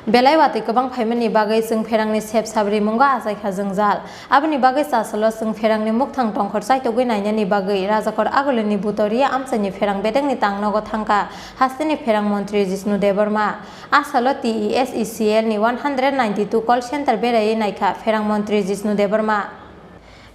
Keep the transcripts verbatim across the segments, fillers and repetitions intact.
Belai watwi kwbang phaimani bagwi chwng pherangni sep sap rimungo achaikha jwngjal. Aboni bagwi chasalo chwng pherangni mukthang tongkhor chaitogwi nainani bagwi Rajakor Agulini buto Riya amchaini pherang bedekni tang nogo thangkha hasteni pherang montri Jishnu Debbarma. Asalo T E S E C L ni one hundred ninety two call center beraiwi naikha pherang montri Jishnu Debbarma.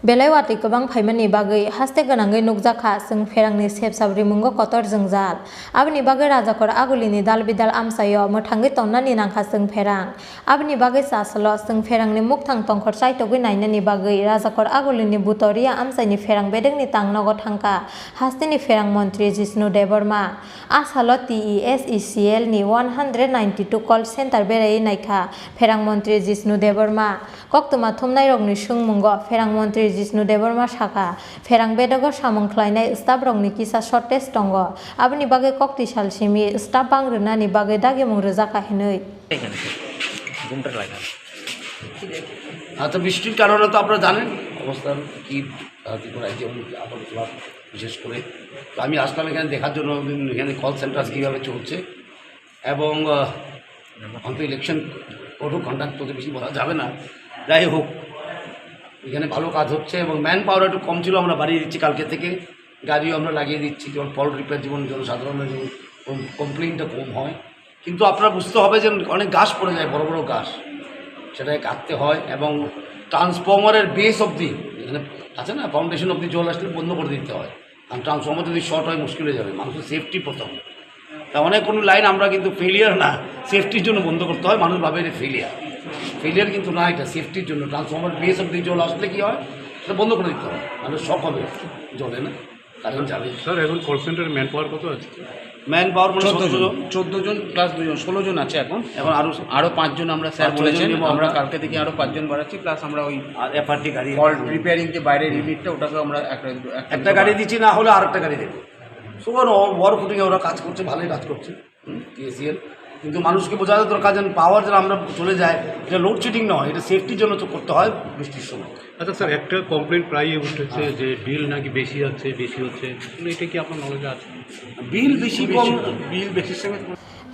Belai watwi kwbang phaimani bagwi haste gwnangwi nukjakha chwng pherangni sep sap rimungo kotor jwngjal. Aboni bagwi Rajakor Agulini dal bidal amchaio mwthangwi tonnani nangkha chwng pherang. Aboni bagwi chasalo chwng pherangni mukthang tongkhor chaitogwi nainani bagwi Rajakor Agulini buto Riya amchaini pherang bedekni tang nogo thangkha hasteni pherang montri Jishnu Debbarma. Asalo T E S E C L ni one hundred ninety two call center beraiwi naikha pherang montri Jishnu Debbarma. Koktwma thumnairokni swngmungo pherang montri Jishnu Debbarma sakha, pherang bedogo samung khlainai staff rokni kisa shortage tongo, aboni bagwi koktwi sal simi staff bang rwnani bagwi dagimung rwjakha hinwi. আচ্ছা, বৃষ্টির কারণে তো আপনারা জানেন অবস্থান কি, আহ, ত্রিপুরা রাজ্যে আপাতত বিশেষ করে। তো আমি আসলাম এখানে দেখার জন্য, এখানে কল সেন্টার কীভাবে চলছে এবং, আহ, হয়তো ইলেকশন কোড অফ কন্ডাক্ট তো বেশি বলা যাবে না। যাই হোক, এখানে ভালো কাজ হচ্ছে এবং ম্যান পাওয়ার একটু কম ছিল, আমরা বাড়িয়ে দিচ্ছি কালকে থেকে। গাড়িও আমরা লাগিয়ে দিচ্ছি, যেমন ফল্ট রিপেয়ার, যেমন জনসাধারণের যেমন কম-, কমপ্লেইনটা কম হয়। কিন্তু আপনারা বুঝতে হবে যে অনেক গাছ পড়ে যায়, বড় বড় গাছ, সেটাকে কাটতে হয় এবং ট্রান্সফরমারের বেস অবধি, এখানে আছে না, ফাউন্ডেশন অবধি জল আসলে বন্ধ করে দিতে হয়। কারণ ট্রান্সফরমার যদি শর্ট হয়, মুশকিল হয়ে যাবে, মানুষের সেফটি প্রথম। তা অনেক কোনো লাইন আমরা কিন্তু ফেলিয়ার না, সেফটির জন্য বন্ধ করতে হয়, মানুষ ভাবে এটা ফেলিয়ার। ফেলিয়ার কিন্তু না, এটা সেফটির জন্য। ট্রান্সফরমার বেস অবধি জল আসলে কি হয়, সেটা বন্ধ করে দিতে হয়, নাহলে শক হবে জলে, না, কারেন্ট যাবে। স্যার, এখন কল সেন্টারে ম্যান পাওয়ার কত আছে? ম্যান পাওয়ার মানে চোদ্দ সতেরো জন, জন। চোদ্দ জন প্লাস দুজন, ষোলো জন আছে এখন। এখন আরো আরো পাঁচজন আমরা স্যার পাঁচ ছজন বলেছেন, নেব আমরা আমরা। কালকে থেকে আরো পাঁচজন বাড়াচ্ছি, প্লাস আমরা ওই আর এফআরটি গাড়ি কল রিপেয়ারিং যে বাইরের ইউনিটটা, ওটাকেও আমরা একটা, একটা একটা গাড়ি বাড়াচ্ছি। দিচ্ছি, না হলে আর একটা গাড়ি দেবো। সুগার ওয়ার ফুটিংয়ে ওরা কাজ করছে, ভালোই কাজ করছে, হুম, টিএসিএল। কিন্তু মানুষকে বোঝানো দরকার যেন পাওয়ার যেন আমরা চলে যায়, এটা লোডশেডিং নয়, এটা সেফটির জন্য তো করতে হয় বৃষ্টির সময়। আচ্ছা স্যার, একটা কমপ্লেন প্রায়ই উঠেছে যে বিল নাকি বেশি হচ্ছে, বেশি হচ্ছে, আসলে এটা কি আপনার নলেজে আছে? বিল বেশি কম, বিল বেশির সঙ্গে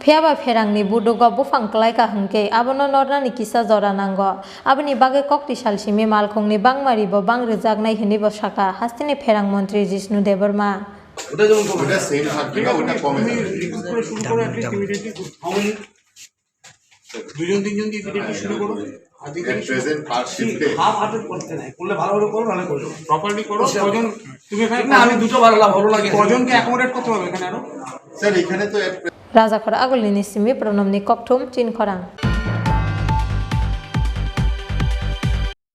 Phiya ba pherangni budugo buphang kwlaikha hwnkhe abono nornani kisa jora nango. Aboni bagwi koktwi sal simi malkhungni bangmaribo bang rwjaknai hwnwibo sakha hasteni pherang montri Jishnu Debbarma. ওটা যেমন কমে। ওটা সেম থাকবে না, ওটা কমে যাবে। রিক্রুট করে শুরু করো, অ্যাটলিস্ট ইমিডিয়েটলি করো। দুজন তিনজন দিয়ে ইমিডিয়েটলি শুরু করো। আর দেখে এট প্রেজেন্ট পার শিফটে হাফ হাতে করতে নাই, করলে ভালো করে করো, নাহলে করো। প্রপারলি করো। কজন তুমি এখানে না, আমি দুটো বাড়ালাম, ভালো লাগে। কজনকে অ্যাকোমোডেট করতে পারবে এখানে আরো? স্যার, এখানে তো এট Rajakhor Agulini simi Pronomni kokthum Chinkhorang.